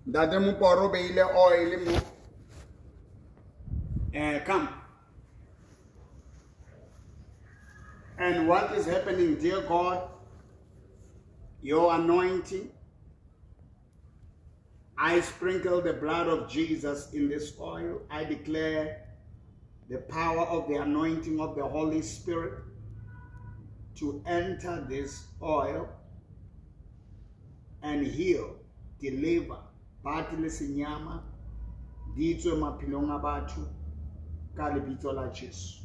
Ntate Moporo beile oil mo. Come. And what is happening, dear God? Your anointing. I sprinkle the blood of Jesus in this oil. I declare the power of the anointing of the Holy Spirit to enter this oil and heal, deliver. Bati le senyama di tswe maphelong a batho ka lebitso la Jesu.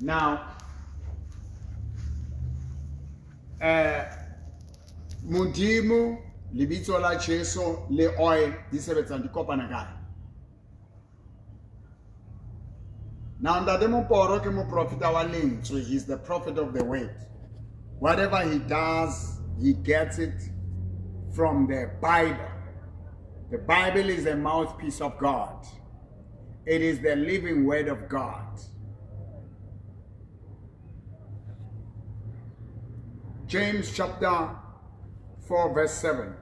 Now, Modimo, lebitso la Jesu le oil di sebetsang di kopana kae? Now, Ntate Moporo ke moprofeta wa lentswe. He's the prophet of the word. Whatever he does, he gets it from the Bible. The Bible is a mouthpiece of God. It is the living word of God. James chapter 4 verse 7.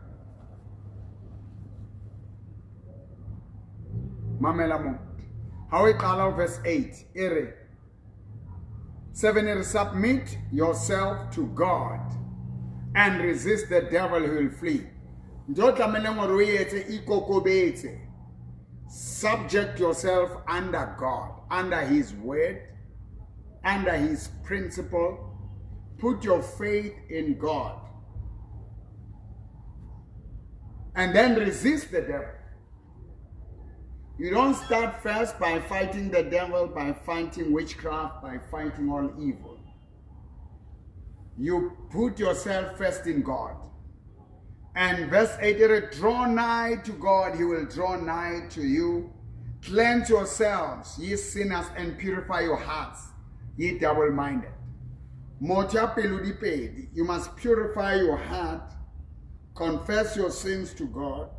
Mamela mo. Ha o qala verse 8, e re 7 e re, submit yourself to God and resist the devil, he will flee. Ntho o tlamehileng hore o etse, ikokobetse. Subject yourself under God, under his word, under his principle. Put your faith in God. And then resist the devil. You don't start first by fighting the devil, by fighting witchcraft, by fighting all evil. You put yourself first in God. And verse 8, draw nigh to God, he will draw nigh to you. Cleanse yourselves, ye sinners, and purify your hearts, ye double-minded. Motho ya pelo di pedi. You must purify your heart, confess your sins to God,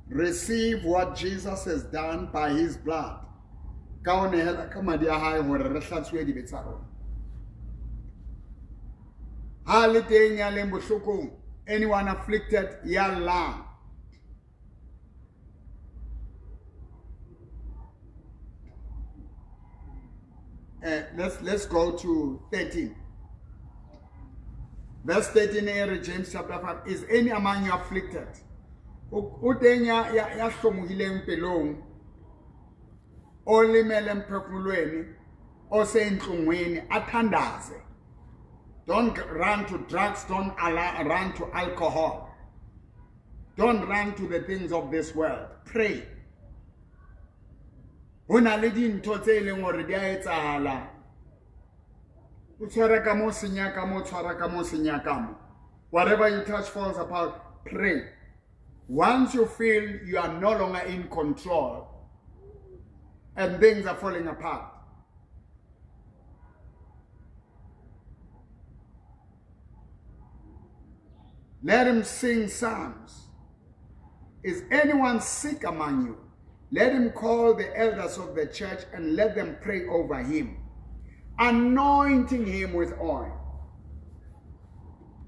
receive what Jesus has done by his blood. Ka ho nehela ka madi a hae hore re hlatsuwe dibe tsa rona. Ha le teng ya leng bohlokong, anyone afflicted, ya llang. Let's go to 13. Verse 13 here, James chapter 5. Is any among you afflicted? O teng ya hlomohileng pelong, o lemele mphefumulweni, o se ntlungwini, a thandaze. Don't run to drugs, don't run to alcohol. Don't run to the things of this world. Pray. Ho na le dintho tse leng hore di a etsahala. O tshwara ka mo, senya ka mo, tshwara ka mo, senya ka mo. Whatever you touch falls apart. Pray. Once you feel you are no longer in control and things are falling apart, let him sing psalms. Is anyone sick among you? Let him call the elders of the church and let them pray over him, anointing him with oil.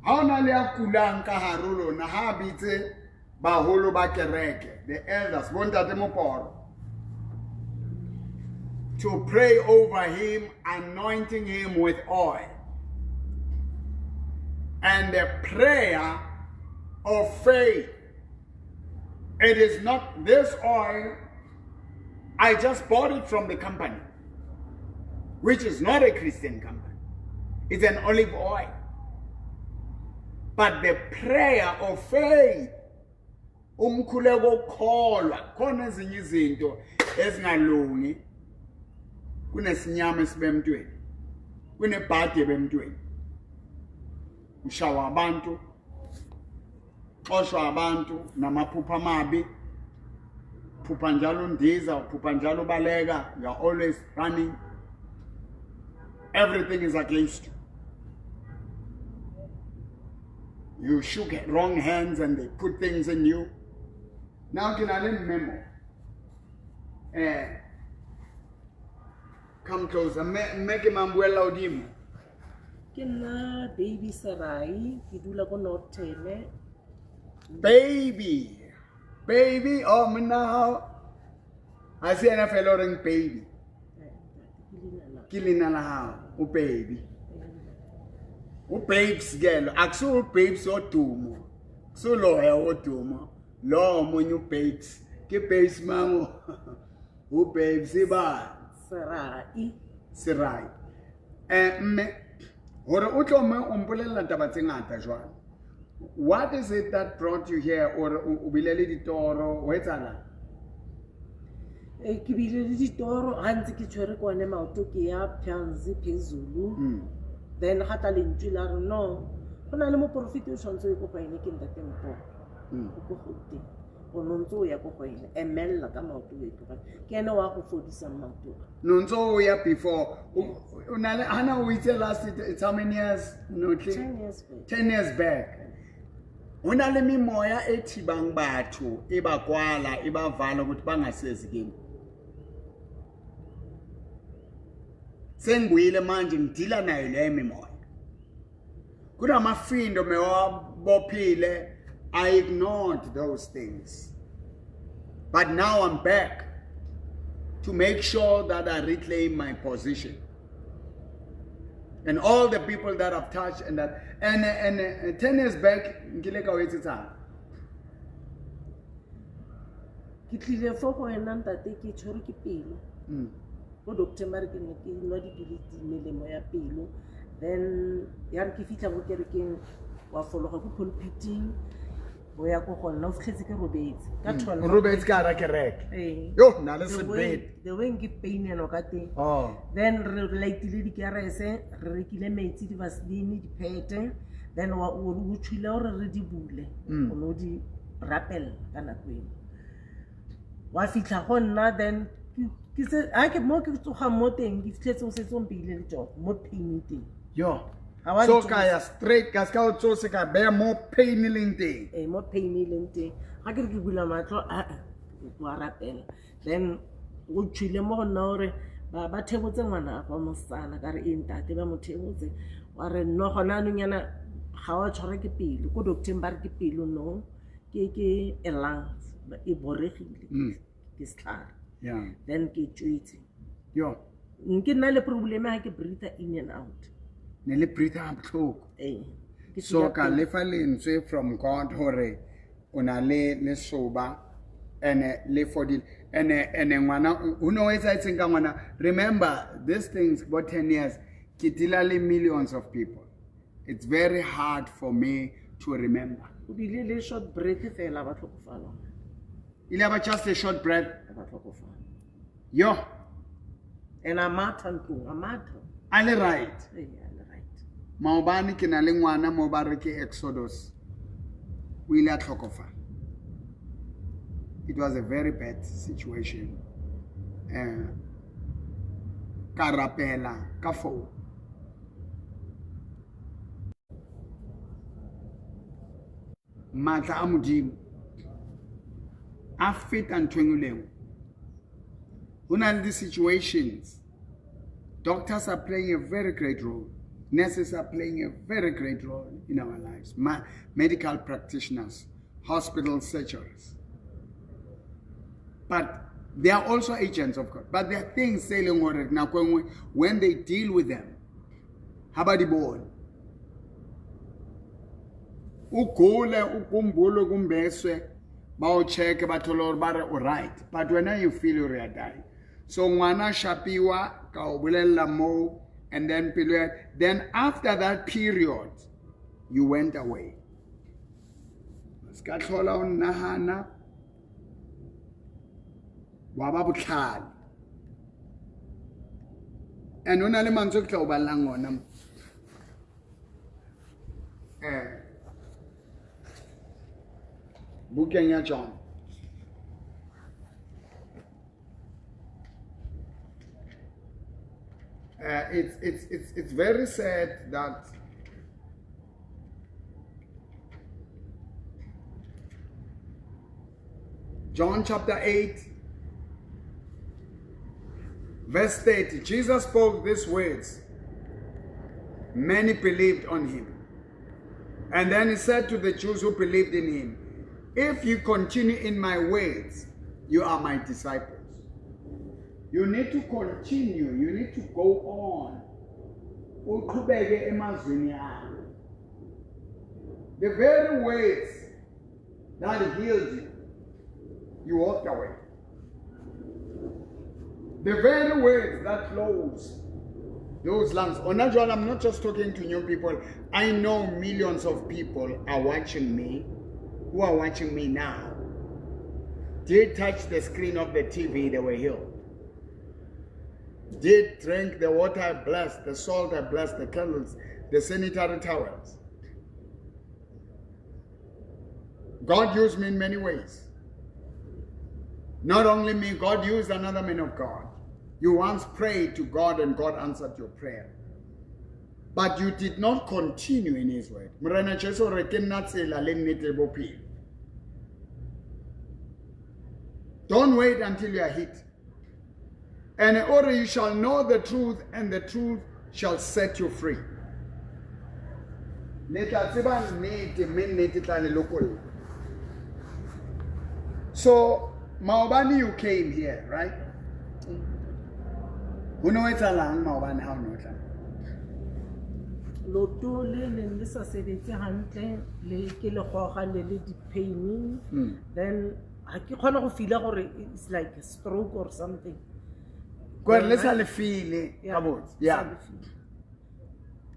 Ha ona le ya kulang ka hare ho lona, ha bitse baholo ba kereke, the elders, bontate Moporo, to pray over him, anointing him with oil. And the prayer of faith. It is not this oil. I just bought it from the company, which is not a Christian company. It's an olive oil. But the prayer of faith, umkhuleko okukholwa, khona ezinye izinto ezingalungi, kunesinyama esibemntweni, kunebhadi ebemntweni. Ushawa abantu, xoshwa abantu namaphupho amabi, phupha njalo undiza, uphupha njalo ubaleka, you are always running. Everything is against you. You shook wrong hands and they put things in you. Now ke na le memo. Come closer. Mme ke mambuela hodimo. Ke nna Baby Serai, ke dula ko Northern. Baby. Baby, oh monna hao. Ha se yena fela o reng baby. Ke leina la hao, o baby. O babes ke lo, akusiwo babes odumo. Kusuloya odumo. Lo omunye ubabes. Ke babes mango. U babes ba Serai. Serai. Mme hore o tlo mme o mpolella taba tse ngata jwale. What is it that brought you here or o bile le ditoro o etsahalang? Ke bile le ditoro ga ntse ke tshwere ke one maoto ke ya phansi phezulu. Then ga tla lentswe la re no, go na le moporofeti o tshwanetse o ye ko go ene ke ntate Mpho. O ko Gauteng. O no ntse o ya ko go ene, emelela ka maoto o ye ko go ene. Ke ene wa go fodisang maoto a. No ntse o ya before. O na le hana o itse last it's how many years? No, 10 years back. 10 years back. Ho na le memoya e thibang batho, e ba kwala, e ba vala ukuthi bangasezi kimi. Sengibuyile manje ngidila nayo le mimoya. Kunamafindo mewabophile, I ignored those things. But now I'm back to make sure that I reclaim my position. And all the people that I've touched and that and 10 years back nkile ka o etsetsang. Ke tlile fo go wena ntate ke tshwerwe ke pelo. Ko doctor ba re ke ne ke nwa dipilisi melemo ya pelo. Then ya re ke fitlha ko kerekeng wa fologa ko pulpiting bo ya ko go nna o fitlhetse ke robetse ka 12. O robetse ka hara kereke. Ee. Yo, na le The way- sebete. The way ke painelwa ka teng. Oh. Then re laitile dikerese, re rekile metsi, di-vaseline, diphete. Then wa o tshwile gore re di bule. O no di rapella ka nako eo. Wa fitlha go nna then ke se ha ke mo ke tsogang mo teng ke fitlhetse o setse o mpeile letsogo mo pain teng. Yo. Ha wa So ntsosa. ka ya straight ka ska o tsose ka beha mo pain e leng teng. Ee, mo pain e leng teng. Ga ke re ke bula matlho, a wa rapela. Then o tshwile mo go nna gore ba thebotse ngwana wa mosetsana ka re e ntate ba mo thebotse. Wa re no gona anong yana ga wa tshwarwa ke pelo. Ko doctor-eng ba re ke pelo no, ke a lung e boregile ke setlhare. Then ke tswetse. Yo. Ke nna le problem ha ke breathe in and out. Ne le breathe ha botlhoko. Ee. Ke So feel ka pain. lefa lentswe from God hore o na le lesoba ene le fodile ene ene ngwana o no etsahetseng ka ngwana. Remember these things about 10 years ke deala le millions of people. It's very hard for me to remember. O bile le short breath fela ba tlhokofala. Ile ba just a short breath. Ba tlhokofala. Yo. And a matha ntlong, a matha. A le right. Ee, a le right. Maobane ke na le ngwana mo ba re ke Exodus. O ile a tlhokofala. It was a very bad situation. Ka rapela ka phone. Matla a Modimo a feta ntho e nngwe le e nngwe. Ho na le di-situations. Doctors are playing a very great role. Nurses are playing a very great role in our lives. Medical practitioners, hospital surgeons. But they are also agents of God. But there are things tse leng hore nako e nngwe, when they deal with them, ha ba di bone. O gule, o kumbule, kumbeswe, ba o check, ba thole hore ba re o right. But when you feel you are dying. So ngwana shapiwa, ka o bolella moo, and then pelo ya, then after that period, you went away. Ska tlhola o nahana, wa ba botlhale. And o na le mantswe ke tla o ballang ona mo. Bukeng ya John. It's very sad that John chapter 8, verse 30, Jesus spoke these words. Many believed on him. And then he said to the Jews who believed in him, If you continue in my ways, you are my disciples. You need to continue, you need to go on. Uqhubeke emazwini ami. The very words that healed you, you walked away. The very words that closed those lungs. Onajwal, I'm not just talking to new people. I know millions of people are watching me, who are watching me now. Did touch the screen of the TV, they were healed. Did drink the water I blessed, the salt I blessed, the candles, the sanitary towels. God used me in many ways. Not only me, God used another man of God. You once prayed to God and God answered your prayer. But you did not continue in his word. Morena Jesu o re ke nna tsela le nnete le bophelo. Don't wait until you are hit. And or you shall know the truth, and the truth shall set you free. Le tla tseba nnete, mme nnete tla le lokolla. So, maobane you came here, right? Ho no etsahalang maobane ha o no tla? Loto le neng le sa sebetse hantle le ke le goga le le di-paining. Then ha ke kgona go feela gore it's like a stroke or something. Kore le sa le feel gabotse. Yeah.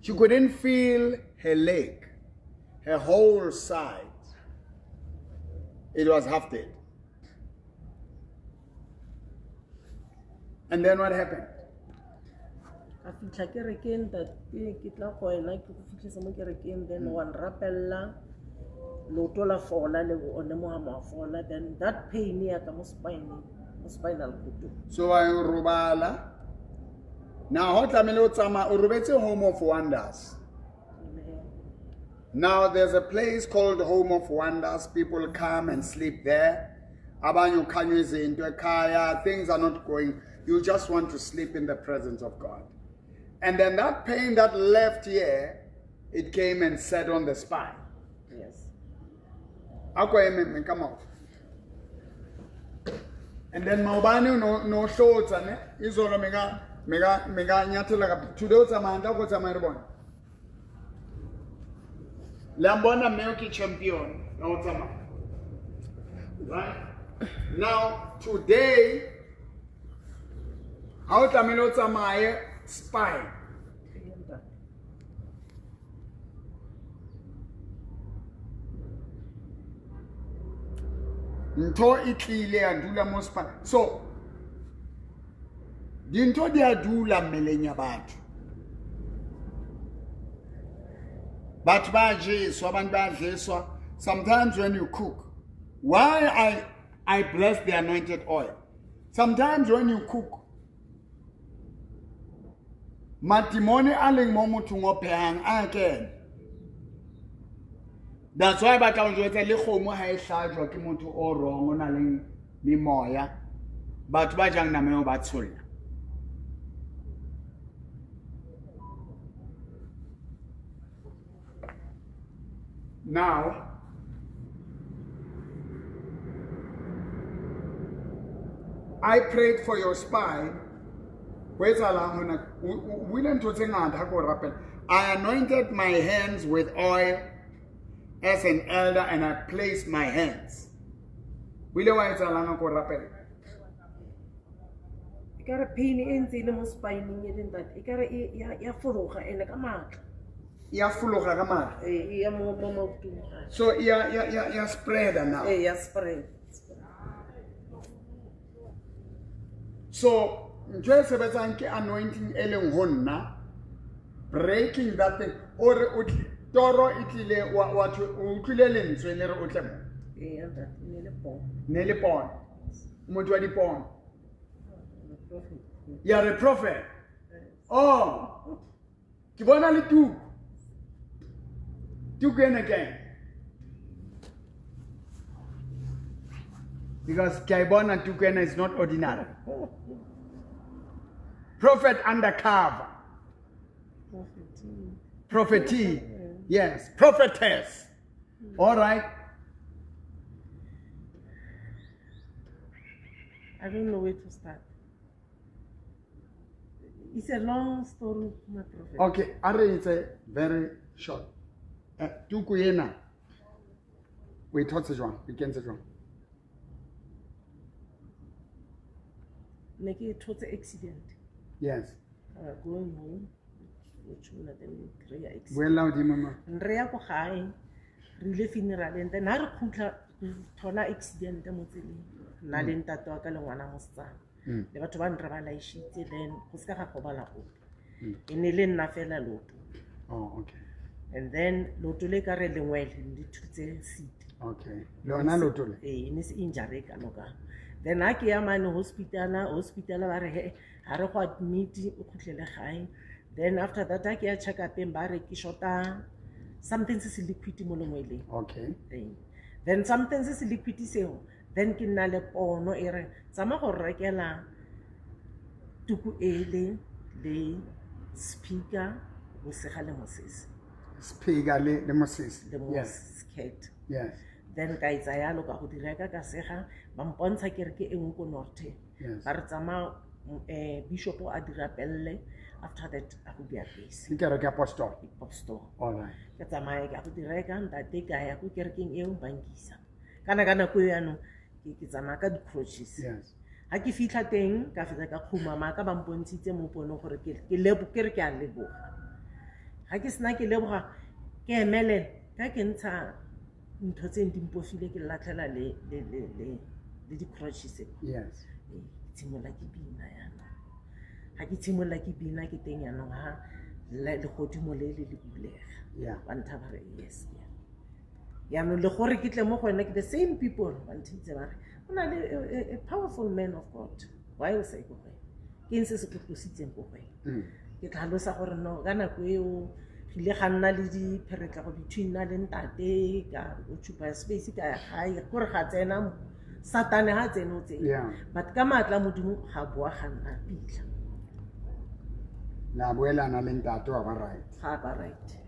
She couldn't feel her leg, her whole side. It was half dead. And then what happened? Ka fitlha kerekeng ntate, ke tla go wena ke go fitlhisa mo kerekeng, then wa nrapella, leoto la fola le one mohama wa fola, then that pain ya ka mo spine, mo spinal cord. So wa robala. Now ho tlamehile o tsamaya, o robetse Home of Wonders. Now there's a place called Home of Wonders. People come and sleep there. Abanye ukhanywa izinto ekhaya, things are not going. You just want to sleep in the presence of God. And then that pain that left here, it came and sat on the spine. Yes. Come out. And then maobane no hlotsa ne izolo mega mega mega nyathela ka today o tsamaya nta go tsamaya re bona. Le a mbona mme ke champion ya go tsamaya. Right? Now today ha o tlamehile o tsamaye spine. Ntho e tlile ya dula mo spine. So dintho di a dula mmeleng ya batho. Batho ba jeswa, abantu ba jeswa. Sometimes when you cook, why I bless the anointed oil. Sometimes when you cook, matimone a leng mo mothong o phehang a kena. That's why ba tla o jwetsa le kgomo ha e hlajwa ke motho o wrong, o nang le memoya. Batho ba jang nama eo ba tsholla. Now, I prayed for your spine. I anointed my hands with oil as an elder and I placed my hands. Ekare pain e ntse e le mo spineng e le ntate, ekare ya fologa ene ka maatla. Ya fologa ka maatla. E ya mo maotong. So ya spread now. E ya spread. So ntho e sebetsang ke anointing e leng ho nna, breaking that thing. Ore o toro e tlile wa o utlwile lentswe le re o tle mo. Ee, ntate, ne le pono. Ne le pono. Motho wa dipono. You are a prophet. Oh, ke bona le tuku. Tuku ena ke eng? Because ke a e bona tuku ena is not ordinary. Prophet undercover. Prophet. Prophetee. Yes, prophetess. All right. I don't know where to start. It's a long story, my prophet. Okay, a re etse very short. Tuku ena o e thotse jwang? O e kentse jwang? Ne ke thotse accident. Yes. Going home, tshona then we kry-a accident. Boella hodimo ma. Re ya ko gae, re ile funeral and then ha re khutla re thola accident mo tseleng. Nna le ntate wa ka le ngwana mosetsana. Le batho ba ne re ba laishitse, then go seka ga gobala ope. E ne le nna fela leoto. Oh, okay. And then leoto le ka re lengwele le thutse seat. Okay. Lona leoto le? Ee, e ne se injury e kalo-kalo. Then ha ke ya mane hospital ba re he, ha re go admit, o kgutlele gae. Then after that ha ke ya check up-eng ba re ke shota something se se liquid mo lengweleng. Okay. Ee. Then something se se liquid seo, then ke nna le pono e re tsamaya go rekela tuku ele le speaker bosega le mosese. Speaker le mosese. Le Yes. skirt. Yes. Then ka etsa yalo ka go di reka ka sega, ba mpontsha ke re ke e nngwe ko Norte. Yes. Ba re tsamaya, bishop a di rapelle, after that a go di apese. Ke kereke ya apostol. Apostol. All right. Ke tsamaya ka go di reka, ntate ka ya ko kerekeng eo ba nkisa. Kana ka nako eo jaanong ke tsamaya ka di-crutches. Yes. Ha ke fitlha teng, ka fetsa ka khumama ka ba mpontshitse mo ponong gore ke re ke a leboga. Ha ke sena ke leboga, ke emelela, ka ke ntsha ntho tse di mpofile ke latlhela le di-crutches. Yes. Ee, ke tshimolla ke bina jaanong. Ha ke tshimolla ke bina ke teng jaanong ha legodimo le le le bulega. Yeah. Ba ntha ba re yes, yeah. Jaanong le gore ke tle mo go wena ke the same people ba nthitse ba re o na le a powerful man of God. Why o sa ye ko go ena? Ke eng se se go tlositseng ko go ena? Ke tlhalosa gore no, ka nako eo re ile ga nna le dipheretlego between nna le ntate, ka occupy space ka ya gae, kore ga tsena Satane ha tsene o tsene. Yeah. But ka maatla a Modimo ga boa ga nna pila. La boelana le ntate wa ba right. Ga ba right.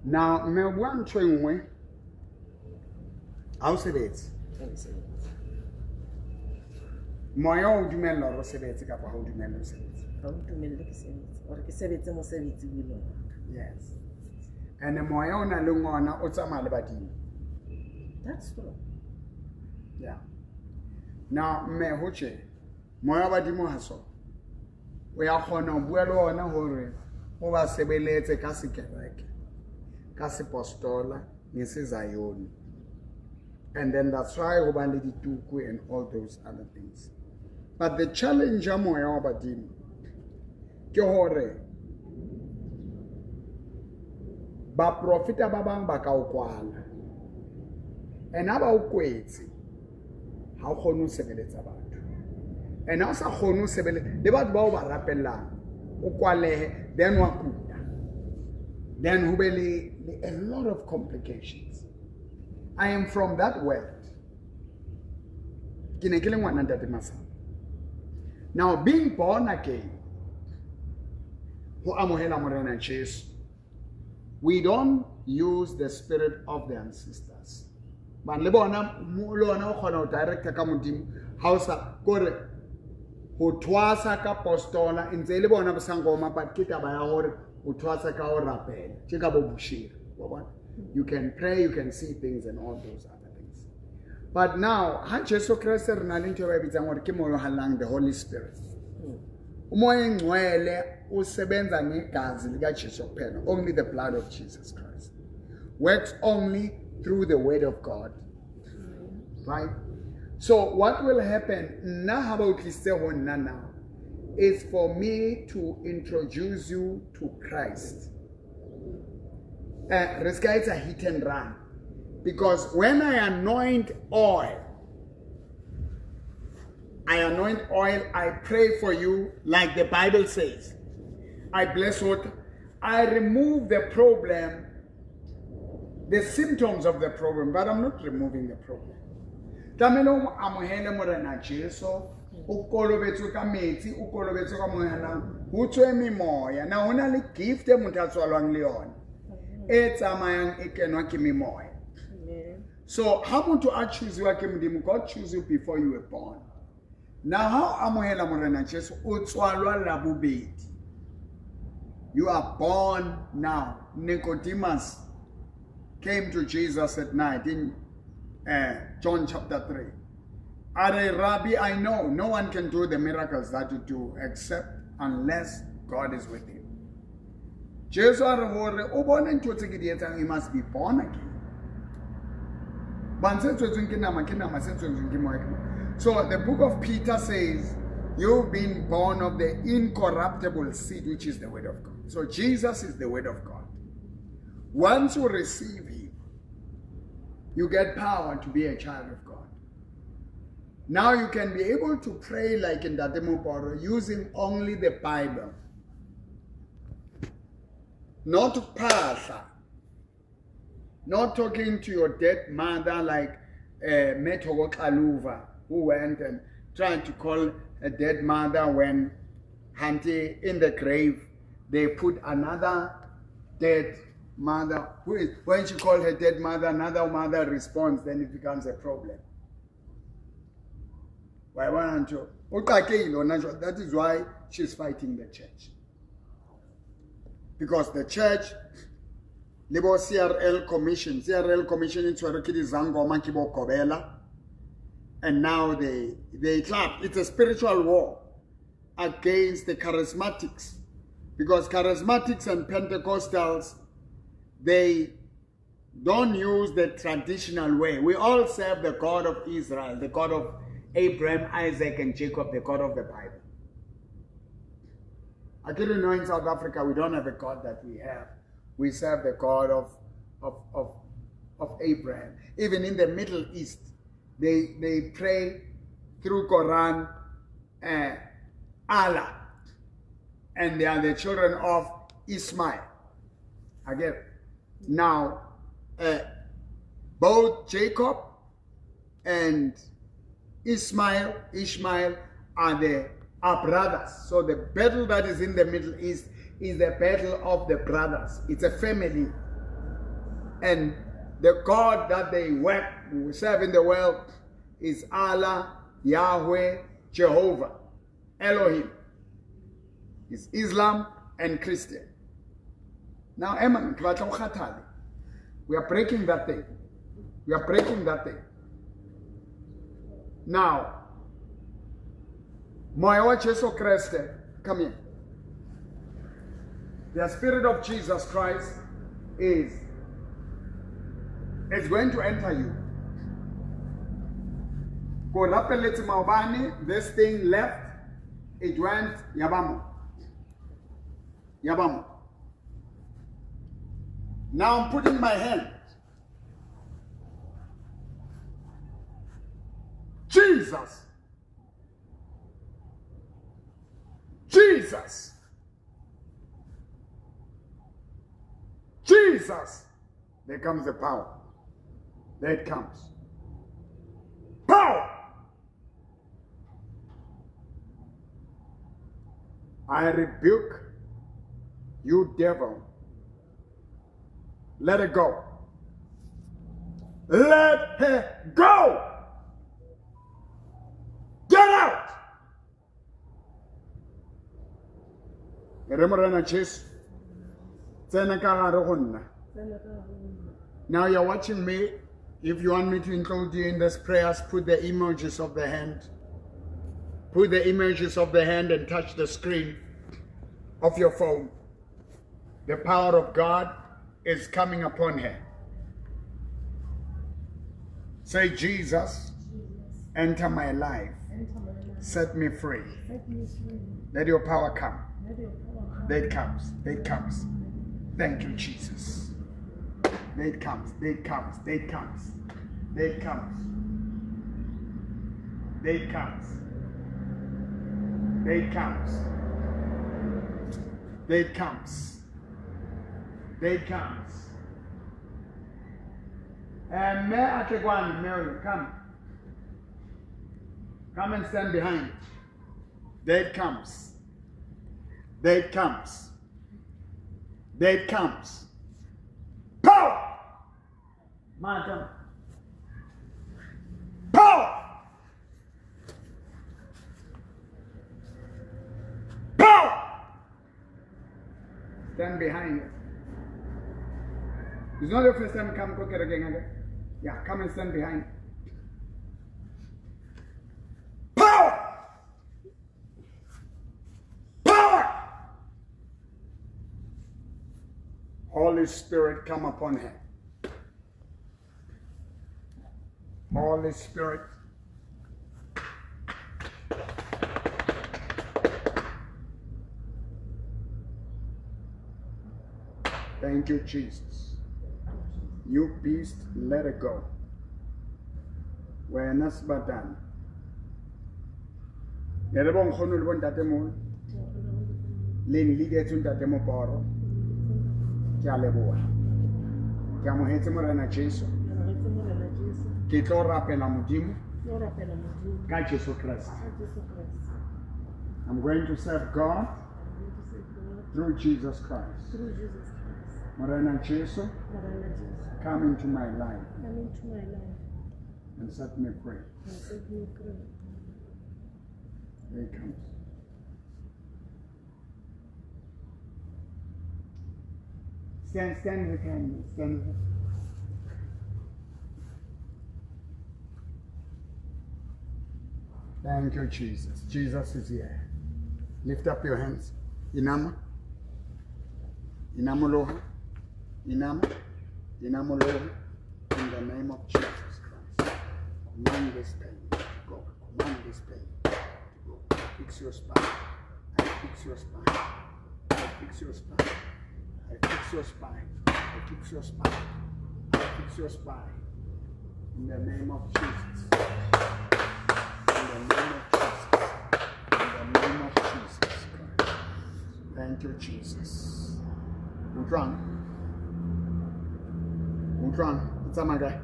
Now, mme o bua ntho e nngwe, ha o sebetse. Ha o sebetse. Moya o dumella hore o sebetse kapa ha o dumelle o sebetse? Ha o dumelle ke sebetse, hore ke sebetse mosebetsi o leng wa ka. Yes. And moya o nang le ona o tsamaya le badimo. That's true. Yeah. Now, mme ho tje, moya wa badimo ha so. O ya kgona ho bua le ona hore o ba sebeletse ka sekereke, ka sepostola, ngesezayoni. And then that's why ho ba le dituku and all those other things. But the challenge ya moya wa badimo ke hore baprofeta ba bang ba ka o kwala. And ha ba o kwetse, ha o kgone ho sebeletsa batho. And ha o sa kgone ho sebeletsa le batho bao ba rapellang, o kwalehe, then wa kula. Then ho be le a lot of complications. I am from that world. Ke ne ke le ngwana ntate Masaba. Now, being born again, ho amohela Morena Jesu, we don't use the spirit of the ancestors. Ban le bona, le ona o kgona ho directa ka Modimo, ha o sa, kore, ho thwasa ka postola, ntse e le bona bosangoma, but ke taba ya hore o thwasa ka ho rapela, tje ka bo Bushiri, wa bona? You can pray, you can see things and all those other things. But now, ha Jesu Kreste re na le ntho e ba e bitsang hore ke moya o hallang, the Holy Spirit. Umoya engcwele usebenza ngegazi lika Jesu kuphela, only the blood of Jesus Christ. Works only through the word of God. Right? So what will happen nna ha ba o tlisitse ho nna now is for me to introduce you to Christ. Re ska etsa hit and run. Because when I anoint oil, I anoint oil, I pray for you like the Bible says. I bless water. I remove the problem, the symptoms of the problem, but I'm not removing the problem. Tlamehile o amohele Morena Jesu, o kolobetswe ka metsi, o kolobetswe ka moya, Ho tswe memoya. Now ho na le gift e motho a tswalwang le yona e tsamayang e kenwa ke memoya. So ha motho a choosiwa ke Modimo, God choose you before you were born. Now ha o amohela Morena Jesu, o tswalwa la bobedi. You are born now. Nicodemus came to Jesus at night in John chapter 3. Are Rabbi, I know no one can do the miracles that you do except unless God is with him. Jesu a re hore o bone ntho tse ke di etsang, you must be born again. Bang se tswetsweng ke nama ke nama, se tswetsweng ke moya ke moya. So the book of Peter says, you've been born of the incorruptible seed, which is the word of God. So Jesus is the word of God. Once you receive him, you get power to be a child of God. Now you can be able to pray like in Ntate Moporo using only the Bible. Not phahla. Not talking to your dead mother like Methoko Xaluva, who went and tried to call a dead mother when Hanti in the grave, they put another dead mother. Who is, when she called her dead mother, another mother responds, then it becomes a problem. Why won't you? That is why she's fighting the church. Because the church, Lebo CRL Commission, CRL Commission in tshwerwe zangoma ke bo Kobela, and now they clap. It's a spiritual war against the charismatics. Because charismatics and Pentecostals, they don't use the traditional way. We all serve the God of Israel, the God of Abraham, Isaac, and Jacob, the God of the Bible. I didn't know in South Africa we don't have a God that we have. We serve the God of Abraham. Even in the Middle East, they pray through Quran, Allah, and they are the children of Ismail. I get it. Now, both Jacob and Ishmael are brothers. So the battle that is in the Middle East is the battle of the brothers. It's a family. And the God that they work, serve in the world is Allah, Yahweh, Jehovah, Elohim. It's Islam and Christian. Now, Emma, we are breaking that thing. We are breaking that thing. Now, Moya wa Jesu Kreste, come here. The Spirit of Jesus Christ is going to enter you. Go rapeletse maobane, this thing left, it went yabamo. Yabamo. Now I'm putting my hand. Jesus. Jesus. Jesus. There comes the power. There it comes. Power. I rebuke you, devil. Let it go. Let her go. Get out. Now you're watching me. If you want me to include you in this prayers, put the emojis of the hand. Put the images of the hand and touch the screen of your phone. The power of God is coming upon her. Say, Jesus, enter my life. Set me free. Let your power come. There it comes. There it comes. Thank you, Jesus. There it comes. There it comes. There it comes. There it comes. There it comes. There it comes. There it comes. There it comes. And Mary, come. Come and stand behind. There it comes. There it comes. There it comes. Power! Madam. Power! Power! Stand behind it. It's not your first time come go get again. Okay? Yeah, come and stand behind. Power! Power! Holy Spirit, come upon her. Holy Spirit. Thank you, Jesus. You beast, let it go. Wena sebatana. Ne re bonkgono le bontatemoholo. Le nlidetse ntate Moporo. Ke a leboha. Ke amohetse Morena Jesu. Ke tlo rapela Modimo ka Jesu Kreste. I'm going to serve God through Jesus Christ. Morena Jesu, come into my life. Come into my life. And set me free. And set me free. There he comes. Stand with him. Stand with him. Thank you, Jesus. Jesus is here. Lift up your hands. Inama. Inamoloha. Inama. Inamoloha. In the name of Jesus Christ. Command this pain to go. Command this pain to go. Fix your spine. I fix your spine. I fix your spine. I fix your spine. I fix your spine. I fix your spine. In the name of Jesus. In the name of Jesus. In the name of Jesus Christ. Thank you, Jesus. Utlwang? Utlwang? O tsamaya kae?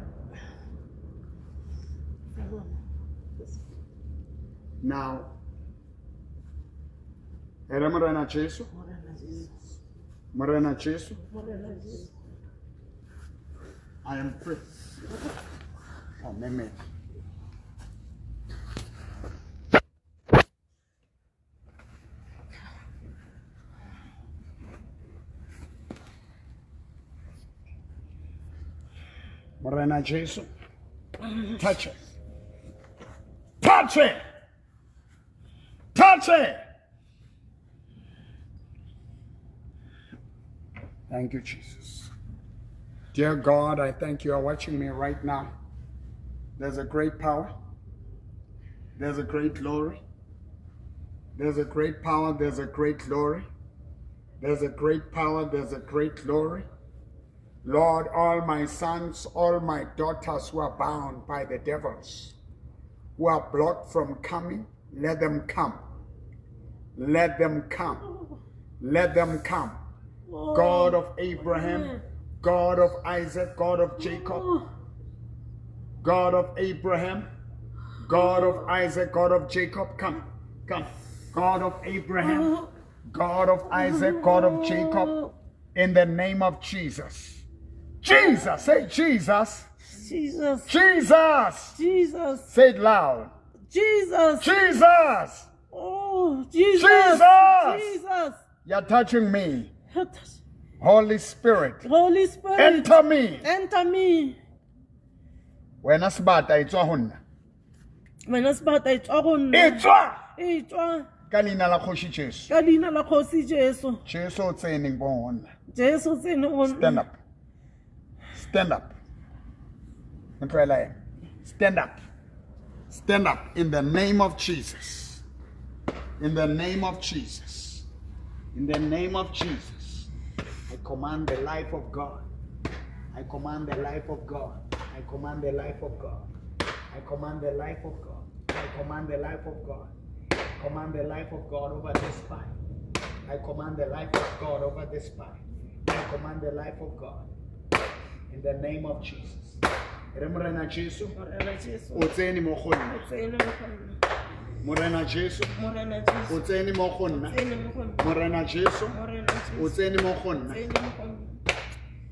Now, ere Morena Jesu. Morena Jesu. I am free. Oh, meme. Morena Jesu. Touch it. Touch it. Touch it. Thank you, Jesus. Dear God, I thank you are watching me right now. There's a great power. There's a great glory. There's a great power. There's a great glory. There's a great power. There's a great glory. Lord, all my sons, all my daughters who are bound by the devils, who are blocked from coming, let them come. Let them come. Let them come. God of Abraham, God of Isaac, God of Jacob, God of Abraham, God of Isaac, God of Jacob, come, come. God of Abraham, God of Isaac, God of Jacob, in the name of Jesus. Jesus, say Jesus. Jesus. Jesus. Jesus. Say it loud. Jesus. Jesus. Oh, Jesus. Jesus. Jesus. You're touching me. Holy Spirit. Holy Spirit. Enter me. Enter me. Wena sebata e tswa ho nna. Wena sebata e tswa go nna. E tswa. E tswa. Ka leina la Kgoši Jesu. Ka leina la Kgosi Jesu. Jesu o tseneng bo ho nna. Jesu o tsene go nna. Stand up. Stand up. Stand up. Stand up in the name of Jesus. In the name of Jesus. In the name of Jesus. I command the life of God. I command the life of God. I command the life of God. I command the life of God. I command the life of God. I command the life of God over this spine. I command the life of God over this spine. I command the life of God. In the name of Jesus. Re Morena Jesu. Morena Jesu. O tsene mo go nna. O tsene mo go nna. Morena Jesu, Morena Jesu, o tsene mo go nna. Tsene mo go nna. Morena Jesu, Morena o Jesu, tsene mo go nna. Tsene mo go nna.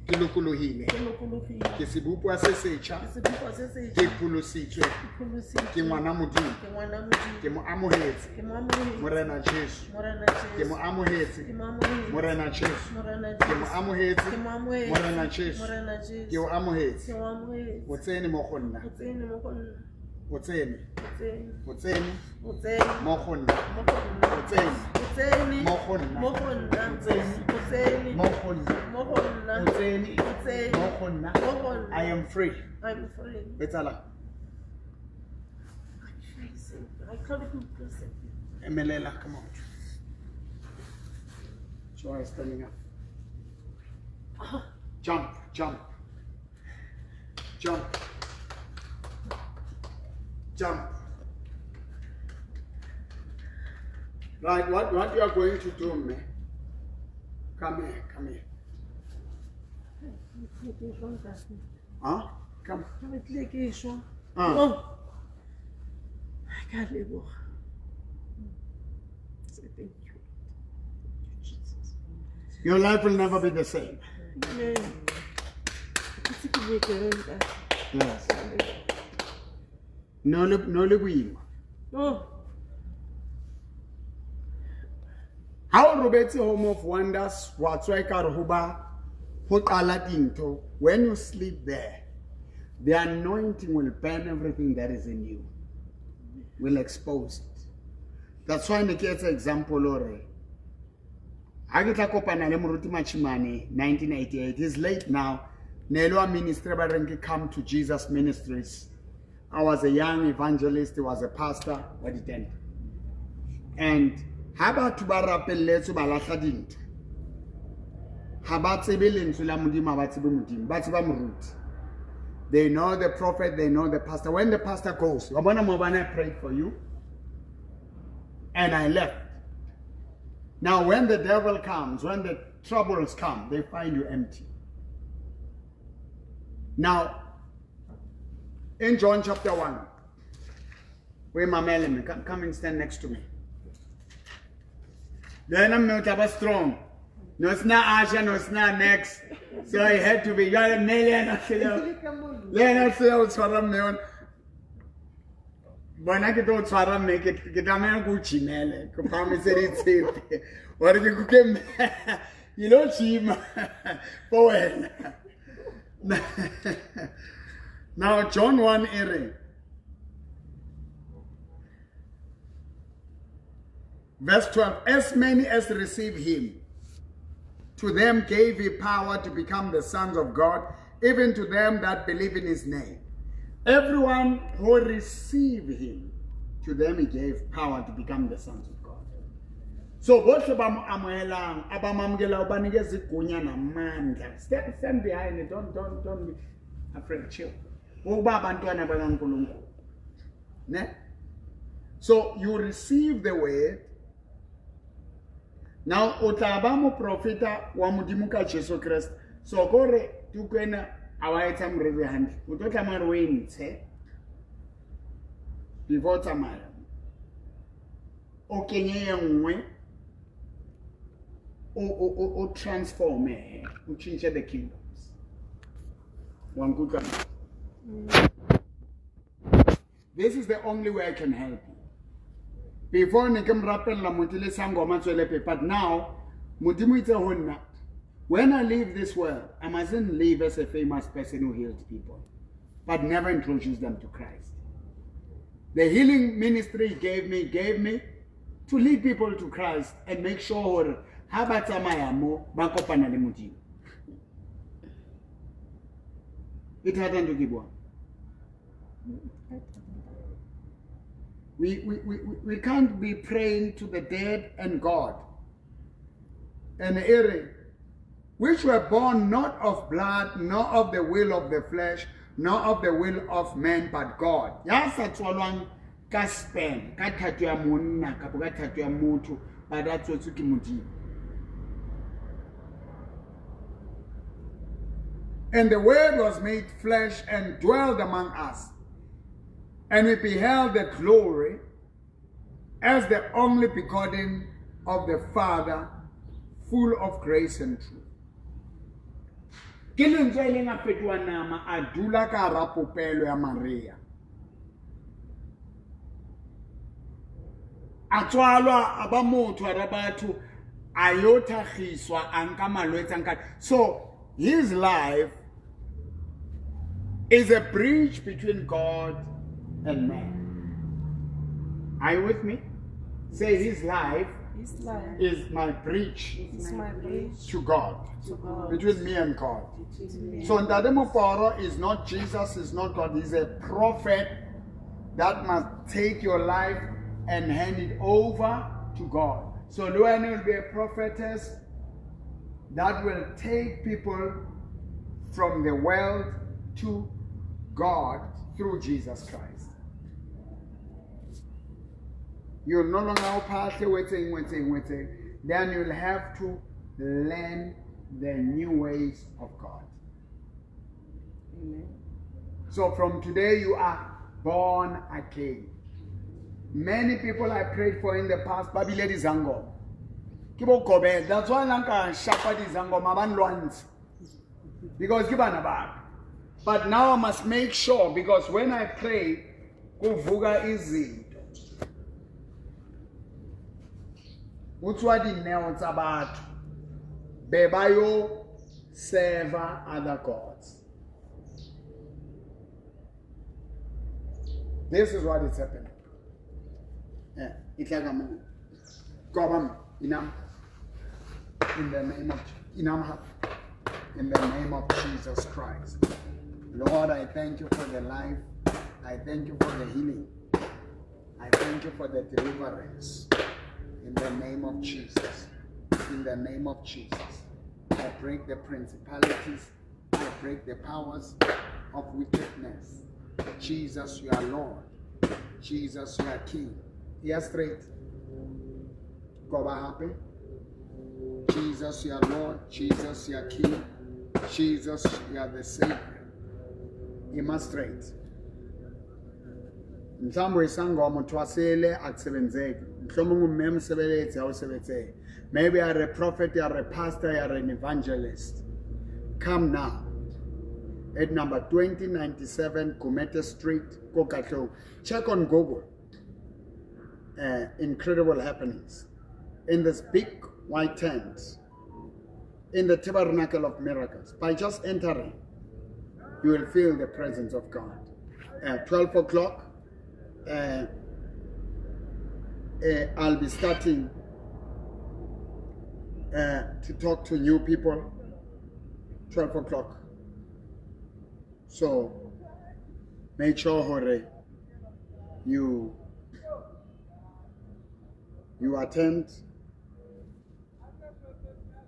Ke lokolohile. Ke lokolohile. Ke sebopwa se setjha. Ke sebopwa se setjha. Ke pholositswe. Ke pholositswe. Ke ngwana Modimo. Ke ngwana Modimo. Ke mo amohetse. Ke mo amohetse. Morena Jesu. Morena Jesu. Ke mo amohetse. Ke mo amohetse. Morena Jesu. Morena Jesu. Ke mo amohetse. Ke mo amohetse. Morena Jesu. Morena Jesu. Ke o amohetse. Ke o amohetse. O tsene mo go nna. O tsene mo go nna. O tsene. O tsene. O tsene. O tsene. Mo go nna. Mo go nna. O tsene. O tsene. Mo go nna. Mo go nna. O tsene. O tsene. Mo go nna. Mo go nna. O tsene. O tsene. Mo go nna. Mo go nna. I am free. I'm free. O etsahalang? I can't utlwe sepe. Emelela, come on. Show her standing up. Jump, jump. Jump. Jump. Right, what you are going to do, man? Come here, come here. Ke shwa ntate. Huh? Come. Ke batlile ke shwa. Ah. Oh. Ka leboga. Say thank you. Thank you, Jesus. Your life will never be the same. Amen. Ke se ke bue ke reng ntate. Yes. Ka leboga. No le no le boima. Oh. Ha o robetse Home of Wonders, wa tswa ekare ho ba ho qala dintho. When you sleep there, the anointing will burn everything that is in you. Will expose it. That's why ne ke etsa example hore ha ke tla kopana le Moruti Machimane 1988, he's late now. Ne le wa ministry ba reng ke Come to Jesus Ministries. I was a young evangelist, he was a pastor wa ditente. And ha batho ba rapelletswe ba lahla dintho, ha ba tsebe lentswe la Modimo, ha ba tsebe Modimo, ba tseba moruti. They know the prophet, they know the pastor. When the pastor goes, wa bona maobane I prayed for you and I left. Now when the devil comes, when the troubles come, they find you empty. Now, in John chapter 1, where mamele me, come and stand next to me. Then I'm not strong. No, it's not Asha, no, it's not next. So I had to be, you are a million. Le ena se o tshwara mme ona. Bona ke tlo o tshwara mme, ke tlameha ke o gymele, ke phahamise ditshepe. Hore ke kuke mme, ke lo gym for wena. Now John 1 e re, verse 12, as many as receive him, to them gave he power to become the sons of God, even to them that believe in his name. Everyone who receive him, to them he gave power to become the sons of God. So bohle ba mo amohelang, a ba mo amogela, o ba nikeza igunya namandla. Stand behind it. Don't be afraid. Chill. Ukuba abantwana bakaNkulunkulu. Ne? So you receive the word. Now o tla ba moprofeta wa Modimo ka Jesu Kriste. So kore tuku ena a wa etsa moriri hantle. O tlo tlameha hore o e ntshe before o tsamaya. O kenye e nngwe, o transforme, o tjhentjhe the kingdoms. Wa nkutlwa? This is the only way I can help you. Before ne ke mo rapella motho le sangoma tswele pele, but now Modimo itse ho nna, when I leave this world, I mustn't leave as a famous person who healed people, but never introduce them to Christ. The healing ministry he gave me to lead people to Christ and make sure hore ha ba tsamaya mo, ba kopana le Modimo. E thata ntho ke buang. We can't be praying to the dead and God. And Ere, which were born not of blood, nor of the will of the flesh, nor of the will of man, but God. Ya sa tswalwang ka sperm, ka thato ya monna, kapa ka thato ya motho, but a tswetswe ke Modimo. And the Word was made flesh and dwelled among us. And we beheld the glory, As the only begotten of the Father, full of grace and truth. Ke lentswe e leng a fetoha nama a dula ka hara popelo ya Maria. A tswalwa a ba motho hara batho a yo thakgiswa a nka malwetse a nka. So his life is a bridge between God and man. Are you with me? Say his life His life is my bridge is my bridge to God, to God. between me and God. Between me So Ntate Moporo is not Jesus, is not God. He's a prophet that must take your life and hand it over to God. So Luana will be a prophetess that will take people from the world to God through Jesus Christ. You're no longer partly waiting, waiting, waiting. Then you'll have to learn the new ways of God. Amen. So from today you are born again. Many people I prayed for in the past, ba bile dizangoma. Ke bo gobela. That's why la nka shapa dizangoma ba nlwantshe. Because ke bana ba ka. But now I must make sure, because when I pray, kuvuka izinto. Ho tswa dineo tsa batho. Be ba yo serve other gods. This is what is happening. Yeah, e tla ka mona. Koba mo, inam. In the name of inam. In the name of Jesus Christ. Lord, I thank you for the life. I thank you for the healing. I thank you for the deliverance. In the name of Jesus. In the name of Jesus. I break the principalities. I break the powers of wickedness. Jesus, you are Lord. Jesus, you are King. Yes, straight. Go happy. Jesus, you are Lord. Jesus, you are King. Jesus, you are the Savior. Ima straight. Mhlawumbe isangoma uthwasele akusebenzeki. Mhlawumbe ungumme msebeletsi awusebenzeki. Maybe you are a prophet, you are a pastor, you are an evangelist. Come now. At number 2097 Gumete Street, Kokatlou. Check on Google. Incredible happenings. In this big white tent, in the Tabernacle of Miracles. By just entering, you will feel the presence of God. 12 o'clock, I'll be starting to talk to new people. 12 o'clock. So make sure, hore, you attend,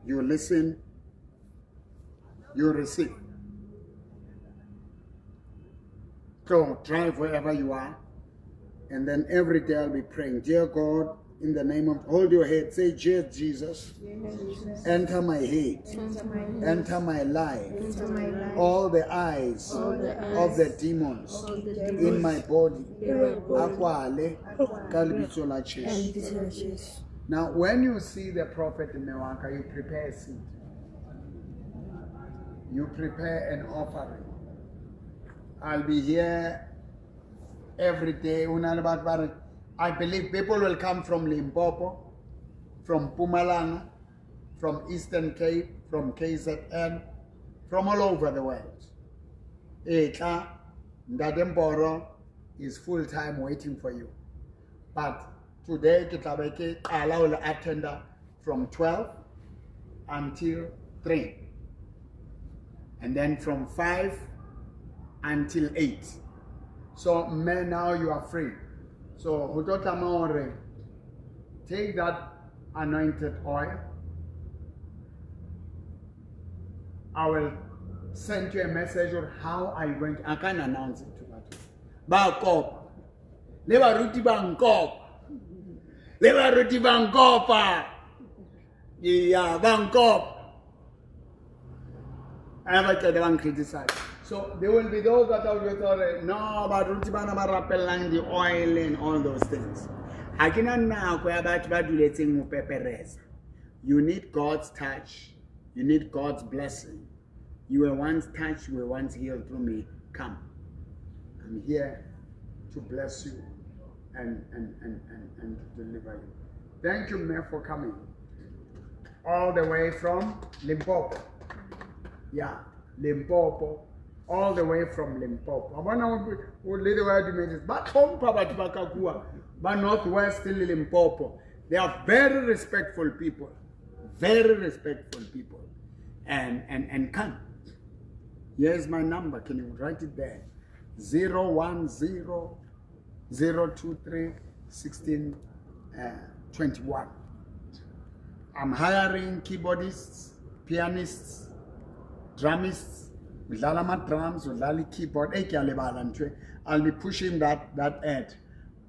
you listen, you receive. Go drive wherever you are, and then every day I'll be praying, dear God, in the name of, hold your head, say, dear Jesus, enter my head, enter my life, all the eyes of the demons in my body, akwale ka lebitso la Jesu. Now, when you see the prophet in Mewaka, you prepare a seed. You prepare an offering. I'll be here every day. I believe people will come from Limpopo, from Mpumalanga, from Eastern Cape, from KZN, from all over the world. Etla, Ntate Mporo is full-time waiting for you. But today, ke tla be ke qala ho le attenda from 12 until 3. And then from 5 until 8. So, man, now you are free. So, ho tlo tlameha hore take that anointed oil. I will send you a message on how are you going to, I can announce it to batho. Ba kopa. Le baruti ba nkopa. Le baruti ba nkopa. Yeah, ba nkopa. I never get one criticize. So there will be those that are with all no, baruti bana ba rapellang the oil and all those things. Ha ke na nako ya batho ba duletseng ho pepereza. You need God's touch. You need God's blessing. You were once touched, you were once healed through me. Come. I'm here to bless you and to deliver you. Thank you, Mayor, for coming. All the way from Limpopo. Yeah, Limpopo. All the way from Limpopo. I wanna le the way dumetse. Ba tlhompha batho ba ka kua, ba Northwest le Limpopo. They are very respectful people. Very respectful people. And come. Here's my number. Can you write it there? 010 023 16 21. I'm hiring keyboardists, pianists, drummists. Udlala ama-drums, udlala i-keyboard. Hey, ke a lebala ntho e. I'll be pushing that ad.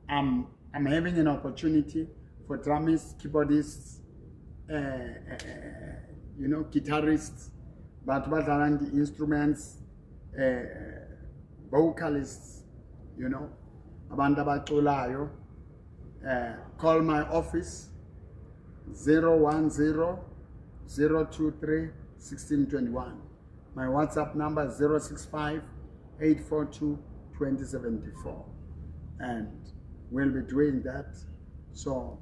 I'm having an opportunity for drummists, keyboardists, guitarists, batho ba dlalang di-instruments, vocalists, abantu abaculayo. Call my office 010 023 1621. My WhatsApp number is 065 842 2074. And we'll be doing that. So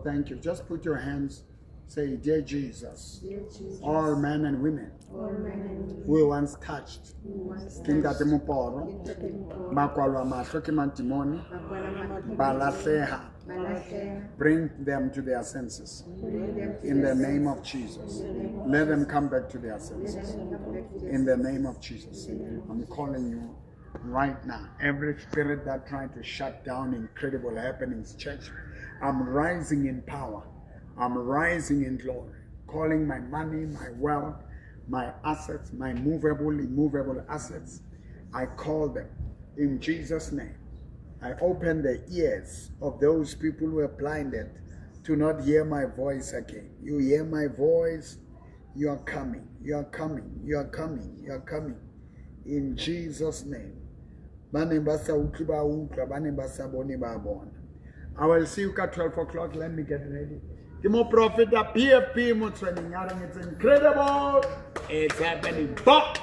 thank you. Just put your hands, say, Dear Jesus, Dear Jesus, all men and women all men and women who were once touched, who once ke Ntate Moporo, Ntate Moporo, ba kwalwa mahlo ke madimoni, ba kwala mahlo, ba lahleha. ba lahleha, Bring them to their senses. bring them to In the their name of Jesus. Let them come back to their senses. come back to their In the name of Jesus. I'm calling you right now. Every spirit that tried to shut down Incredible Happenings Church, I'm rising in power. I'm rising in glory. Calling my money, my wealth, my assets, my movable, immovable assets. I call them in Jesus' name. I open the ears of those people who are blinded to not hear my voice again. You hear my voice, you are coming, you are coming, you are coming, you are coming. In Jesus' name. Ba neng ba sa utlwe ba utlwa, ba neng ba sa bone ba bona. I will see you at 12 o'clock. Let me get ready. Ke mo prophet PFP mo training. It's incredible. It's happening. Ba!